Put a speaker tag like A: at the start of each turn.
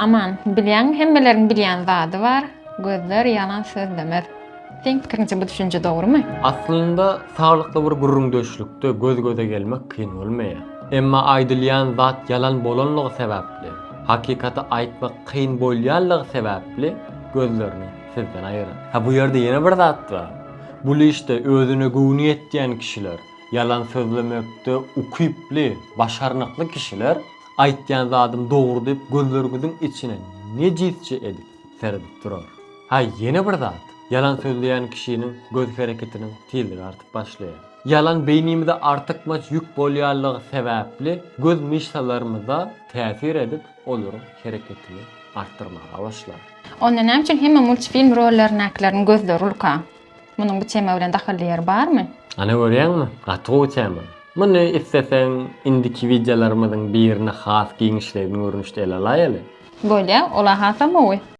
A: Aman, bilýäňmi hemmeleriň bilýän zady bar, gözler ýalan sözlemez. Seň pikiriňçe bu düşünje dogrumy?
B: Aslynda saglykly bir gürrüňdeşlikde göz-göze gelmek kyn bolmaýar. Emma aýdylýan zat ýalan bolanlygy sebäpli, hakykaty aýtmak kyn bolýanlygy sebäpli gözlerini sizden aýyrar. Ha bu ýerde ýene bir zat bar. Bul işde özüne göwni ýetýän kişiler, ýalan sözlemekde ukyply, başarnykly kişiler aýtýan zadym dogry diýip gözleriňiziň içine nejisçe edip seredip durar. Ha ýene bir zat, ýalan sözleýän kişiniň göz hereketiniň tizligi artyp başlaýar. Ýalan beýnimize artykmaç ýük bolýanlygy sebäpli göz myşsalarymyza täsir edip olaryň hereketini artdyrmaga başlar.
A: Onda näme üçin hemme multfilm rollerindäkileriň gözleri uluka? Munuň bu tema bilen dahylly ýeri barmy?
B: Ana görýäňmi? Gaty gowy tema. Muny isleseň indiki wideolarymyzyň birinde has giňişleýin görnüşde ele alaýaly.
A: Bolýa, ola hasam gowy.